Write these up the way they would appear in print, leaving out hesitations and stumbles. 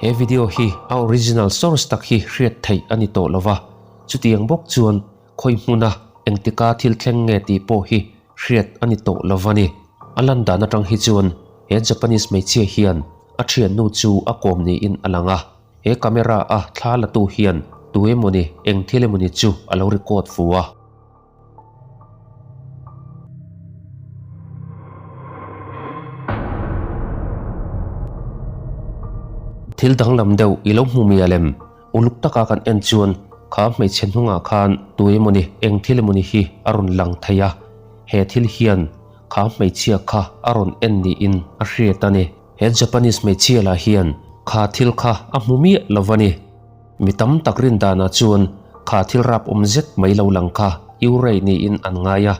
He video hi a original source tak hi hriat theih a ni tawh lova, chutiang bawk chuan khawi hmuna engtika thil thleng nge tih pawh hi hriat a ni tawh lova ni. A lan dan atang hi chuan he Japanese hmeichhia hian a thiannu chu a kawm niin a lang a, he camera a thla la tu hian tu emawni eng thil emawni chu a lo record fu a. Thil danglam deuh i lo hmu mial em? Uluk taka kan en chuan kha hmeichhe hnungah khan tu emawni eng thil emawni hi a rawn lang thei a, he thil hian kha hmeichhia kha a rawn en niin a hriat a ni. He Japanese hmeichhia lah hian kha thil kha a hmu miah lo va ni. Mi tam tak rin danah chuan kha thil rap awm zet mai lo lang kha Urey niin an ngai a.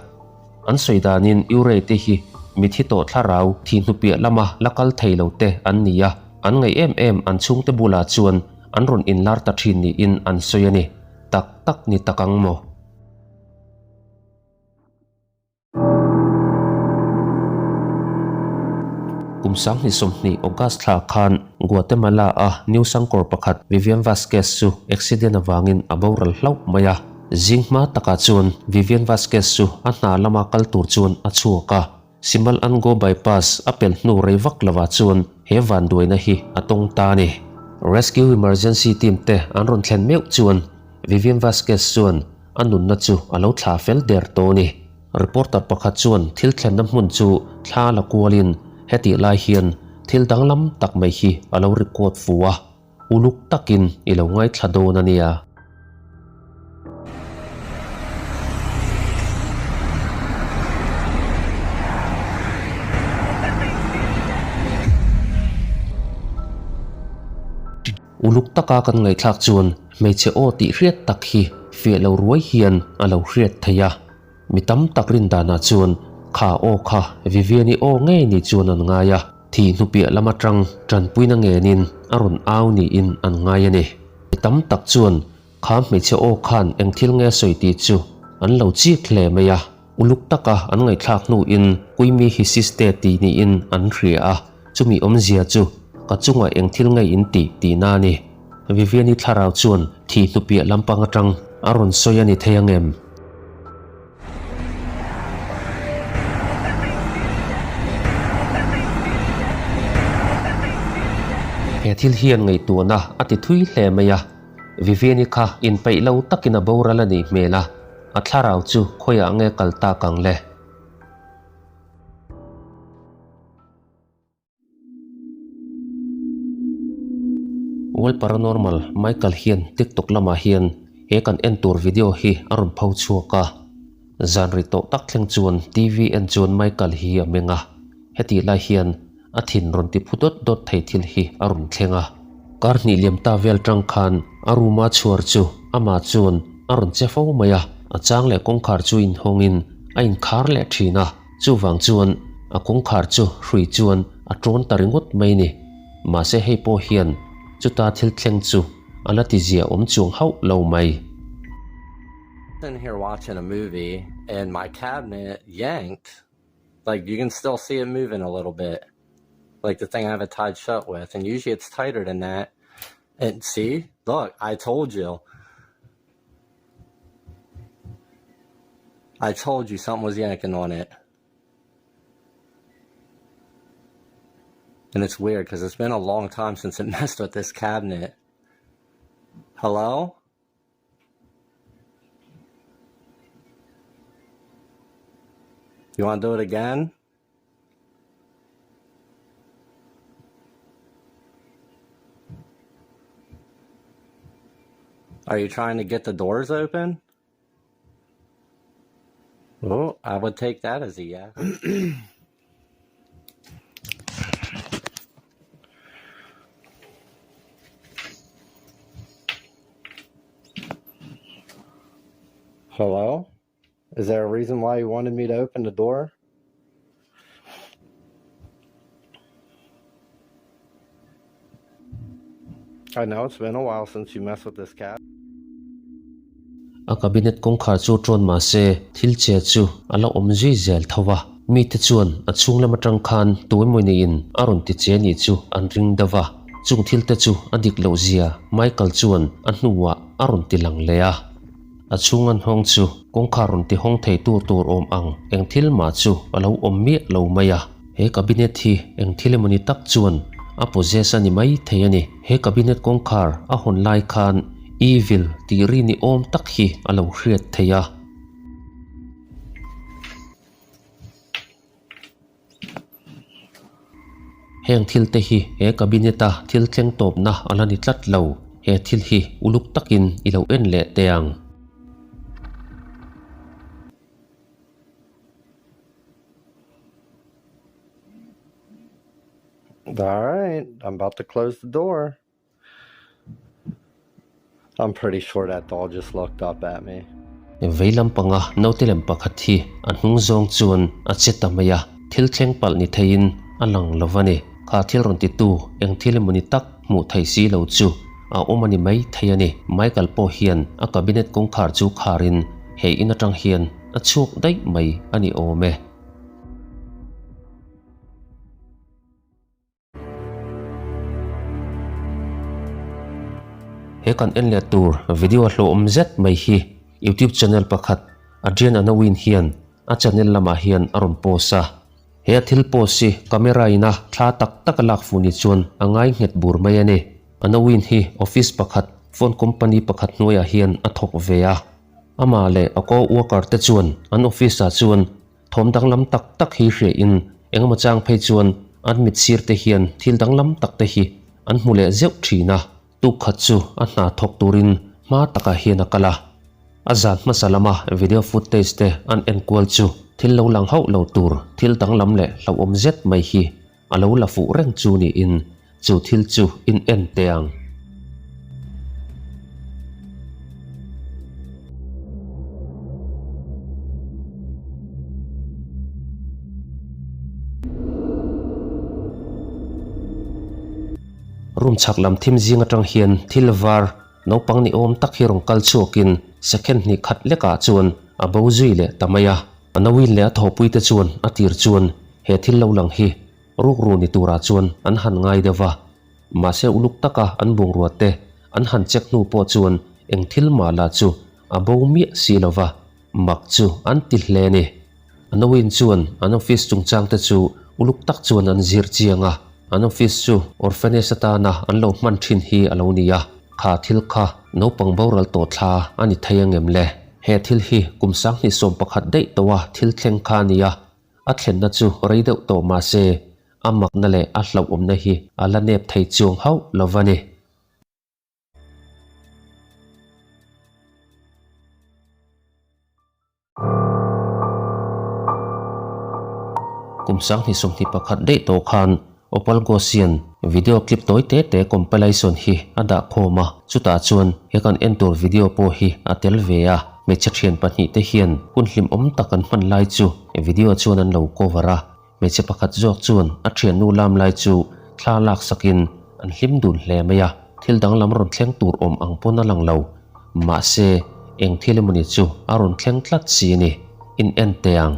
An sawi danin Urey te hi mithi tawh thlarau thi hnupiah lama la kal thei lo te an ni a, an ngaih em em an chhungte bulah chuan an rawn inlar ta thin niin an sawi a ni. Tak tak ni tak ang maw? Kum 2020 August thla khan Guatemala-a New Sangkawr pakhat Vivian Vasquez chu accident avangin a boral hlauh mai a. Zing hma takah chuan Vivian Vasquez chu a hna lama kal tur chuan a chhuak a. Simal Ango Bypass a pelh hnu rei vak lovah chuan he vanduaina hi a tawng ta a ni. Rescue Emergency Team te an rawn thlen meuh chuan Vivian Vasquez chuan A nunna chu a lo thla fel der tawh a ni. Reporter pakhat chuan thil thlenna hmun chu thla la kualin hetih lai hian thil danglam tak mai hi a lo record fu a, uluk takin i lo ngaithla dawn a nia. Uluk taka kan ngaihthlak chuan hmeichhe aw tih hriat tak hi fiah lo ruai hian a lo hriat thei a. Mi tam tak rin danah chuan kha aw kha Vivian-i aw ngei ni chuan an ngai a, thih hnupiah lam atang tanpuina ngenin a rawn au niin an ngai a ni. Mi tam tak chuan kha hmeichhe aw khan eng thil nge sawi tih chu an lo chik hle mai a. Uluk taka an ngaihthlak hnuin Kuimi Hisiste tih niin an hria a, chumi awmzia chu ka chungah eng thil ngei in ti tihna a ni. Viviani thlarau chuan thih hnupiah lampang atang a rawn sawi a ni thei ang em? He thil hian ngaihtuahna a ti thui hle mai a, Viviani kha inpeih lo takin a boral a nih hmel a. A thlarau chu khawiah nge kal tak ang le? World Paranormal Michael hian TikTok lamah hian he kan en tur video hi a rawn pho chhuak a. Zan ri tawh tak thleng chuan TV en chuan Michael hi a meng a. Hetih lai hian a thin rawn ti phu dawt dawt thei thil hi a rawn thleng a. Kar hnih liam ta vel tang khan a room a chhuar chu amah chuan a rawn che fo mai a, a chang leh kawngkhar chu inhawngin a inkhar leh thin a, chuvang chuan a kawngkhar chu hrui chuan a tawn ta ringawt mai ni. Mahse hei pawh hian chuta thil thleng chu a la ti zia awm chuang hauh lo mai. In here watching a movie and my cabinet yanked Like you can still see it moving a little bit. Like the thing I have it tied shut with. And usually it's tighter than that. And see, look, I told you. I told you something was yanking on it. And it's weird because it's been a long time since it messed with this cabinet. Hello? You want to do it again? Are you trying to get the doors open? Oh, I would take that as a yes. Hello? Is there a reason why you wanted me to open the door? I know it's been a while since you messed with this cat. A cabinet kawngkhar chu tawn mah se thil che chu a la awm zui zel tho va. Mite chuan a chhung lam atang khan tuemawni in a rawn ti che nih chu an ring deuh va. Chung thil te chu a dik loh zia Michael chuan a hnuah a rawn ti lang leh a. A chhung an hawng chu kawngkhar rawn ti hawng thei tur tur awm ang eng thil mah chu a lo awm miah lo mai a. He cabinet hi eng thil emawni tak chuan a possess a ni mai thei a ni. He cabinet kawngkhar a hawn lai khan evil tih ri ni awm tak hi a lo hriat thei a. Heng thil te hi he cabinet a thil thleng tawpna a la ni tlat lo. He thil hi uluk takin i lo en leh teh ang. Alright, I'm about to close the door. I'm pretty sure that doll just looked up at me. Vei lampanga naute lem pakhat hi a hnung zawng chuan a che ta mai a, thil thleng palh ni theiin a lang lo va ni. Kha thil rawn titu eng thil emawni tak hmuh theih si lo chu a awm a ni mai thei a ni. Michael pawh hian a cabinet kawngkhar chu kharin he in atang hian a chhuak daih mai a ni awm e. He kan en leh tur video hlawhawm zet mai hi YouTube channel pakhat Adrian Anawin hian a channel lamah hian a rawn post a. He a thil post hi camera ina thla tak tak a lak fuh ni chuan a ngai nghet bur mai a ni. Anawin hi office pakhat phone company pakhat hnuaiah hian a thawk ve a. Amah leh a co-worker te chuan an office ah chuan Thawm danglam tak tak hi hriain engemaw chang phei chuan an mit sir te hian thil danglam tak te hi an hmu leh zeuh thin a. Tuk khat chu a hna thawk turin hma takah hian a kal a. A zan hmasa lama video footage te an enkual chu thil lo lang hauh lo tur thil danglam leh hlauhawm zet mai hi a lo la fuh reng chu niin chu thil chu in en teh ang. Room chhak lam thim zing atang hian thil var naupang ni awm tak hi rawn kal chhuakin second hnih khat lekah chuan a bo zui leh ta mai a. A nauin leh a thawhpuite chuan a tir chuan he thil lo lang hi rukru ni turah chuan an han ngai deuh va, mahse uluk taka an bungrua te an han check hnu pawh chuan eng thil mah lah chu a bo miah si lo va, mak chu an ti hle a ni. A nauin chuan an office chungchang te chu uluk tak chuan an zir chiang a, an office chu orphanage atana an lo hman thin hi a lo ni a, kha thil kha naupang boral tawh thla a ni thei angem le? He thil hi kum 2011 daih tawha thil thleng kha a ni a, a thlenna chu rei deuh tawh mah se, a makna leh a hlauhawmna hi a la nep thei chuang hauh lo va ni. Kum 2021 daih tawh khan Opal Gaussian video clip tawi te te compilation hi a dah khawm a, chutah chuan he kan en tur video pawh hi a tel ve a, hmeichhe thian pahnih te hian hun hlimawm tak an hman lai chu video chuan an lo cover a, hmeichhe pakhat zawk chuan a thiannu lam lai chu thla lak sakin an hlim dun hle mai a, thil danglam rawn thleng tur awm ang pawn a lang lo, mahse eng thil emawni chu a rawn thleng tlat si a ni, in en teh ang.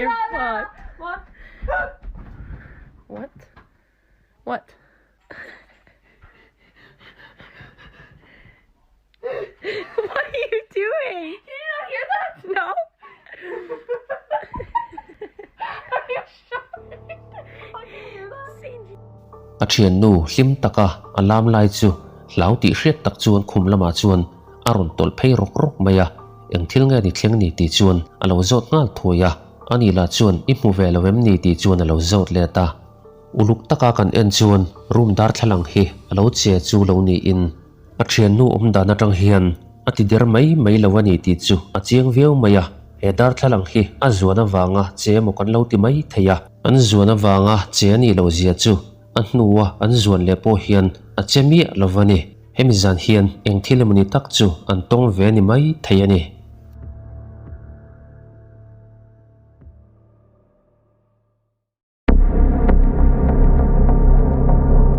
You're fucked. What? What? What? What are you doing? Did you not hear that? No. Are you sure? Fucking hear that? A thiannu hlim taka a lam lai chu hlau tih hriat tak chuan khum lamah chuan a rawn tawlh phei rawk rawk mai a, eng thil nge ni thleng ni tih chuan a lo zawt nghal thuai a, ani lah chuan i hmu ve lo em ni tih chuan a lo zawt let a. Uluk taka kan en chuan room darthlalang hi a lo che chu lo niin a thiannu awm dan atang hian a ti der mai mai lo a ni tih chu a chiang viau mai a, he darthlalang hi a zuan avanga che emaw kan lo ti mai thei a, an zuan avanga che a nih loh zia chu a hnua an zuan leh pawh hian a che miah lo va ni. Hemi zan hian eng thil emawni tak chu an tawng ve a ni mai thei a ni.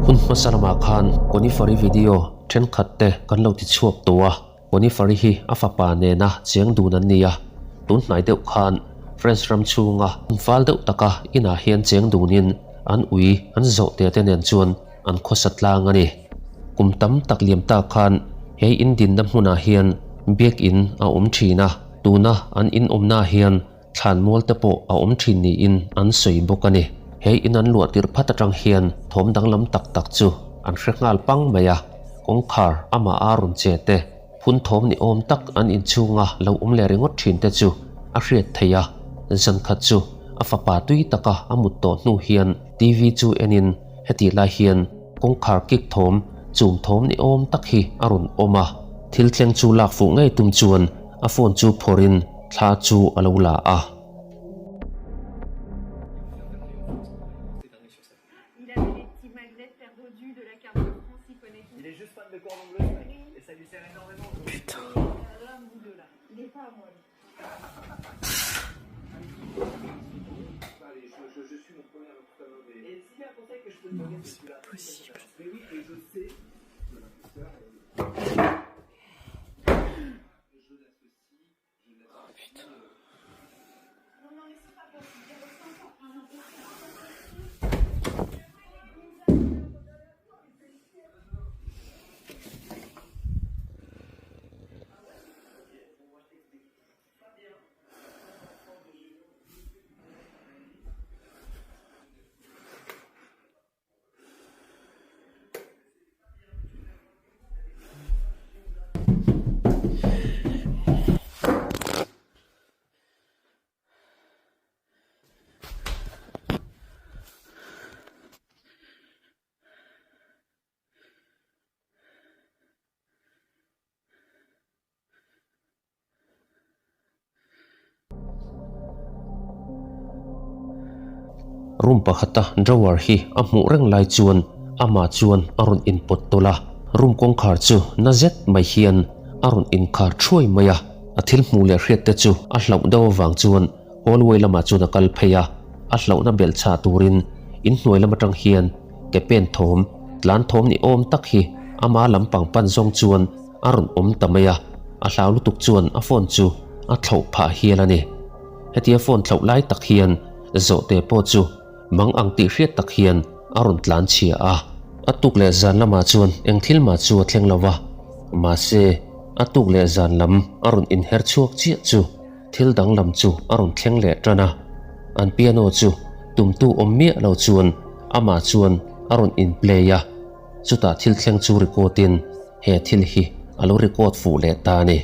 Hun hmasa lamah khan Coniferi video thenkhat te kan lo ti chhuak tawh a, Coniferi hi a fapa nena cheng dun an ni a, tun hnai deuh khan. France ram chhunga fal deuh taka inah hian cheng dunin an ui an zawh te te nen chuan an khawsa tlang a ni. Kum tam tak liam tak khan he in dinna hmunah hian biakin a awm thin a, tuna an in awmnaah hian thlan mual te pawh a awm thin niin an sawi bawk a ni. He in an luah tirh phat atang hian thawm danglam tak tak chu an hre nghal pang mai a, kawngkhar amah a rawn che te, phun thawm ni awm tak an inchhunga lo awm leh ringawt thin te chu a hriat theih a. Zan khat chu a fapa tui taka a mut tawh hnu hian TV chu enin hetih lai hian kawngkhar kik thawm, chum thawm ni awm tak hi a rawn awm a. Thil thleng chu lak fuh ngei tum chuan a phone chu phawrhin thla chu a lo la a. Room pakhata drawer hi a hmuh reng lai chuan amah chuan a rawn inpawt tawlh a, room kawngkhar chu na zet mai hian a rawn inkhar thuai mai a, a thil hmuh leh hriat te chu a hlauh deuh avang chuan hallway lamah chuan a kal phei a, a hlauhna belh chhah turin inhnuai lam atang hian ke pen thawm, tlan thawm ni awm tak hi ama lampang pan zawng chuan a rawn awm ta mai a, a hlau lutuk chuan a phone chu a thlauh phah hial a ni. Hetia phone thlauh lai tak hian Zawhte pawh chu mang ang tih hriat tak hian a rawn tlan chhia a. A tuk leh zan lamah chuan eng thil mah chu a thleng lo va, mahse a tuk leh zan lam a rawn inher chhuak chiah chu thil danglam chu a rawn thleng leh tan a. An piano chu tumtu awm miah lo chuan amah chuan a rawn in play a. Chutah thil thleng chu record in he thil hi a lo record fuh leh ta a ni.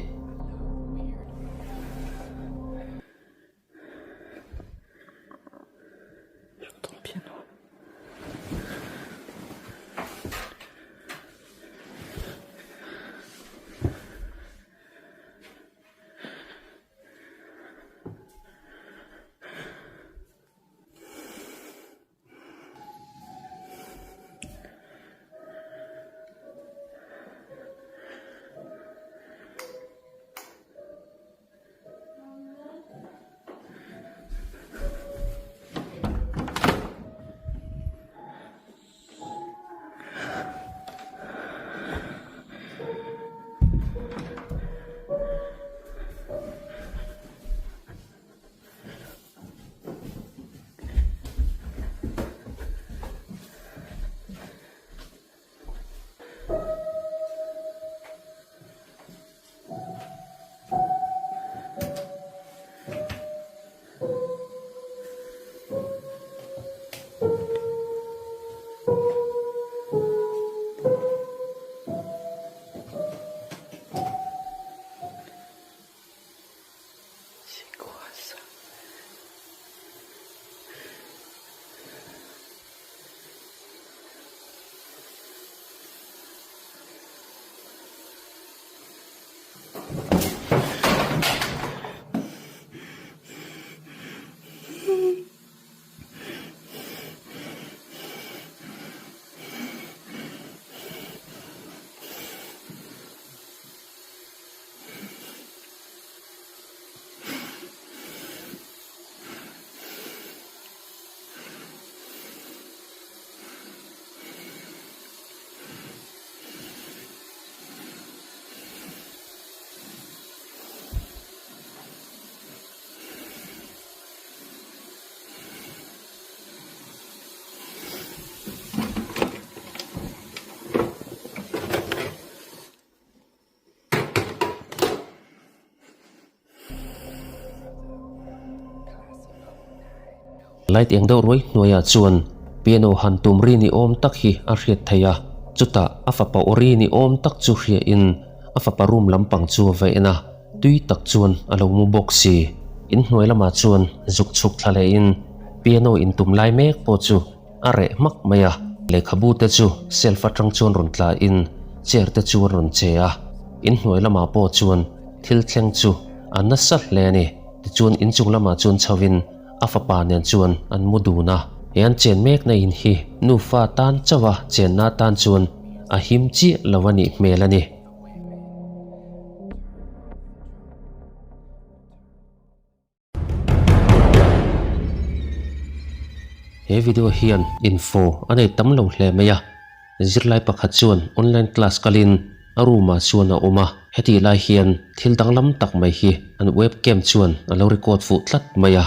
C'est quoi ça? Light eng deuh ruai hnuaiah chuan piano han tum ri ni awm tak hi a hriat theih a, chutah a fapa aw ri ni awm tak chu hriahin a fapa room lampang chu a va en a, tui tak chuan a lo mu bawk si. Inhnuai lamah chuan zuk chhuk thla lehin piano intum lai mek pawh chu A reh hmak mai a, lehkhabu te chu shelf atang chuan rawn tla in chair te chu an rawn che a, inhnuai lamah pawh chuan thil thleng chu a nasa hle a ni. Tichuan inchung lamah chuan chho in a fapa nen chuan an mu dun a, he an chen mekna in hi nufa tan chauh a chenna atan chuan a him chiah lo a nih hmel a ni. He video hian info a nei tam lo hle mai a, zirlai pakhat chuan online class kalin a room ah chuan a awm a, hetih lai hian thil danglam tak mai hi an webcam chuan a lo record fuh tlat mai a.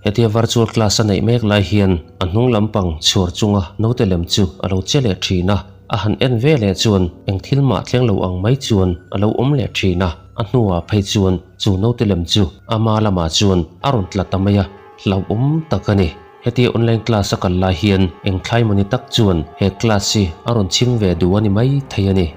Hetia virtual class a neih mek lai hian a hnung lampang chhuar chunga naute lem chu a lo che leh thin a, a han en ve leh chuan eng thil mah thleng lo ang mai chuan a lo awm leh thin a, a hnuah phei chuan chu naute lem chu ama lamah chuan a rawn tla ta mai a, hlauhawm tak a ni. Hetia online class a kal lai hian eng thlai mawni tak chuan he class hi a rawn chhim ve duh a ni mai thei a ni.